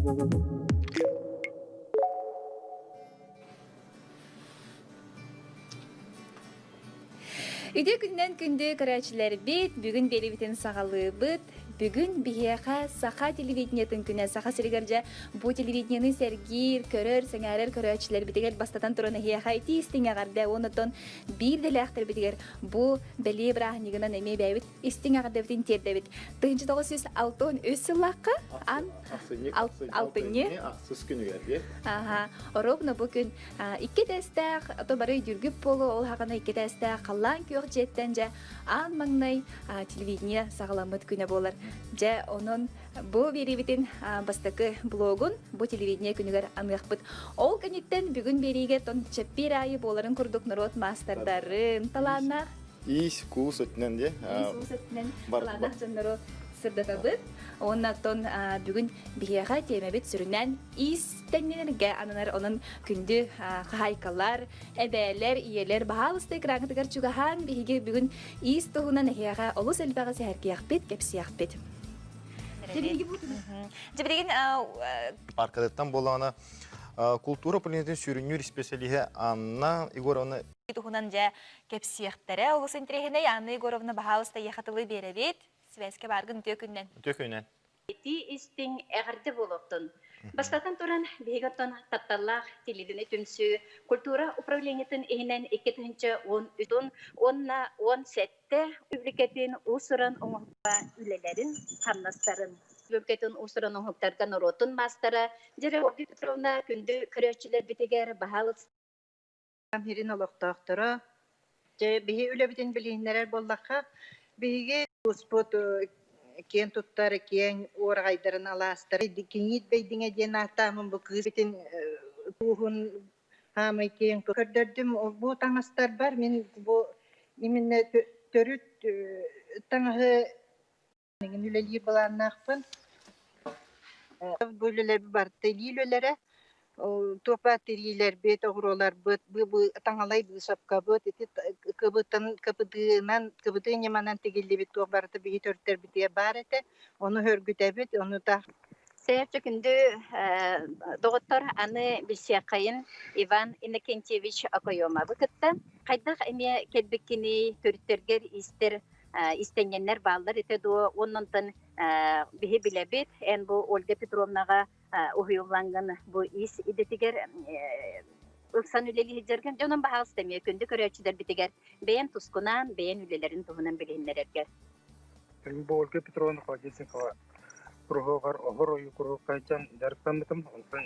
Үтүө күнүнэн күндү көрөөччүлэрбит, бүгүн биэриибитин саҕалыыбыт. Бүгүн биһиэхэ Саха телевидениетын күнэ. Саха сиригэр дьэ бу телевидениены сэргиир, көрөр, сэҥээрэр көрөөччүлэрбитигэр бастатан туран эһиэхэ итии истиҥ эҕэрдэ уонна оттон биир дэлээхтэрбитигэр бу бэлиэ бырааһынньыгынан эмиэ бэйэбит истиҥ эҕэрдэбитин тиэрдэбит. 1963 сыллаахха ан алтынньы ахсыс күнүгэр дии. Аха, оруобуна бу күн икки этээстээх, ото бары өйдүүргүт буолуо, ол хаҕана икки этээстээх халлаан күөх дьиэттэн дьэ аан маҥнай телевидение саҕаламмыт күнэ буолар. Дьэ, онон бу биэриибитин бастакы блогун бу телевидение күнүгэр аныахпыт. Ол кэнниттэн бүгүн биэриигэ тон чэппиэр аайы буоларын курдук норуот маастардарын талааннаах Иис, куус өттүнэн дии. Иис, уус өттүнэн талааннаах дьоннору сырдатабыт. Уонна оттон бүгүн биһиэхэ тиэмэбит сүрүннээн иис тэҥнэнэргэ ананар. Онон күндү хаһаайкалар, эбээлэр, ийэлэр баһаалыста экраҥҥытыгар чугаһаан биһиги бүгүн иис туһунан эһиэхэ олус элбэҕи сэһэргиэхпит, кэпсиэхпит. Дьэ билигин Паркадыттан буоллаҕына култуура управлениетын сүрүннүүр исписэлииһэ Анна Егоровна туһунан дьэ кэпсиэхтэрэ. Олус интэриэһинэй Анна Егоровна, баһаалыста эйиэхэ тылы биэрэбит. Сибээскэ бааргын үтүө күнүнэн. Үтүө күнүнэн. Итии истиҥ эҕэрдэ буолуохтун. Бастатан туран, биһиги оттон тапталлаах телевидение түмсүү культура управлениетын иһинэн 2013 уонна 17 үбүлүкэтин уус-уран оҥоһукка үлэлэрин, хамнастарын Үбүлүкэтин уус-уран оҥоһуктарга норуотун маастара Дьэрэ Ольга Петровна күндү көрөөччүлэрбитигэр баһаалыста Сирин олохтоохторо, дьэ, биһи үлэбитин билиһиннэрэр буоллахха, биһиги улууспут киэн туттар киэҥ уораҕайдарын алаастара Киҥиит Бэйдиҥэ диэн ааттааммын бу кыыс итин туоһун хаамай киэҥ көрдөрдүм. Бу таҥастарбар мин бу именно төрүт таҥаһы Мин үлэлиир былааннаахпын. Бу үлэлэрбит барыта илии үлэлэрэ. Туох баар тириилэрбит, оҕуруоларбыт, таҥалай быысапкабыт, ити кыбытын, кыбытыынан, кыбытыы ньыманан тигиллибит туох барыта биһи төрүттэрбитигэр баар этэ. Ону сөргүтэбит, ону таах Сээрчэ күндү доҕоттор, аны билсиэххэйин Иван Иннокентьевич Окоемовы кытта. Хайдах эмиэ кэлбиккиний, төрүттэргэр истэр истэнньэннэр бааллар этэ дуо? Оннонтон биһи билэбит, эн бу Ольга Петровнаҕа уһуйуллаҥҥын бу ис идэтигэр ылсан үлэлии сылдьаргын дьонум баһаалыста эмиэ күндү көрөөччүлэрбитигэр бэйэм тускунаан, бэйэм үлэлэрин туһунан билиһиннэрэргэр. Бу Ольга Петровна Холодильникова куруһуогар оһор ойуу куруһуоккайдьан дьарыктаммытым, онтон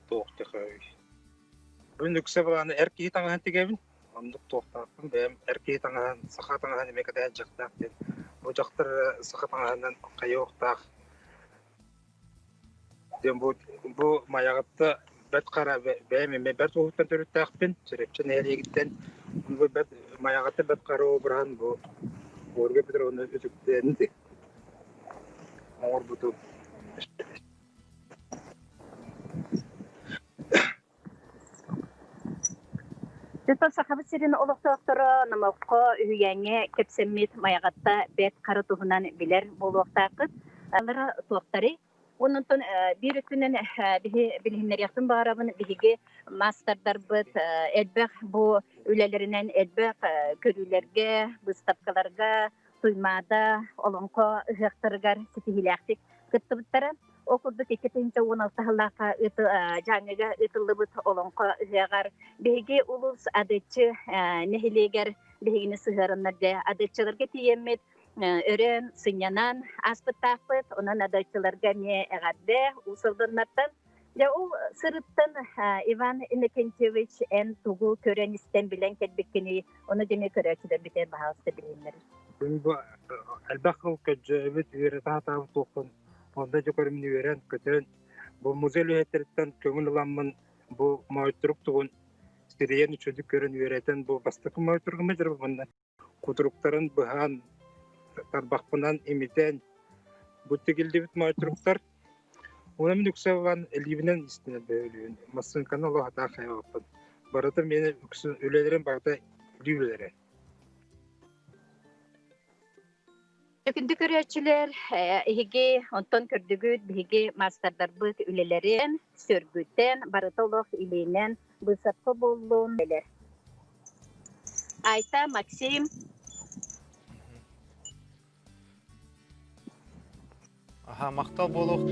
туох тихой. Бүгүн үксэ былааны эр киһи таҥаһын тигэбин. Оннук туохтаахпын бэйэм эр киһи таҥаһын, саха таҥаһын эмиэ кэтэһэр дьахтаах диэн. Бу дьахтар саха таҥаһынан хайыахтаах диэн бу бу Майаҕатта Бэрт Хара бэйэм эмиэ Бэрт Уһуктан төрүттээхпин, Чөрөпчө нэһилиэгиттэн. Бу Бэрт Майаҕатта Бэрт Хара обраһын бу Ольга Петровна үтүктэн оҥорбутум. Дьэ, Сахабыт сирин олохтоохторо номоххо, үһүйээҥҥэ кэпсэммит Майаҕатта Бэрт Хара туһунан билэр буолуохтааххыт. Алара туохтарый? Онтон биир өттүнэн биһи билиһиннэриэхпин баҕарабын, биһиги маастардарбыт элбэх бу үлэлэринэн элбэх көрүүлэргэ, быыстапкаларга, Туймаада, Олоҥхо ыһыахтарыгар ситиһиилээхтик кыттыбыттара. Ол курдук 2016 сыллаахха Дьааҥыга ыытыллыбыт Олоҥхо ыһыаҕар биһиги улуус Адыаччы нэһилиэгэр биһигини сыһыарыннар дьэ Адыаччыларга тиийэммит өрөөн, сынньанан ааспыттаахпыт. Онон Адыаччыларга эмиэ эҕэрдэ Уус Алданнартан. Дьэ ол сырыттан Иван Иннокентьевич эн тугу көрөн-истэн билэн кэлбиккиний, ону дьэ көрөөччүлэрбитигэр баһаалыста билиһиннэр. Күн бу элбэх сыл көдьөөбүт, үөрэтэ сатаабыт туохпун онно дьэ көрүмүн үөрэн, көтөн, бу музей үлэһиттэриттэн көҥүл ыламмын бу моойторук тугун сирийэн үчүгүйдүк көрөн үөрэтэн бу бастакы моойторугум дьарыбынна кутуруктарын быһан тарбахпынан имитэн бу тигиллибит моойторуктар уонна мин үксэ ылан илиибинэн истинэн бөһүлүүн массыынканы олох атаах хайаҕаппын барыта миэнэ үксүн үлэлэрим барыта илии үлэлэрэ. Күндү көрөөччүлэр, эһиги онтон көрдүгүт биһиги маастардарбыт үлэлэрин, сөргүтэн, барыта олох илиинэн быысапка буоллун. Айта, Максим. Аха, махтал буолуох.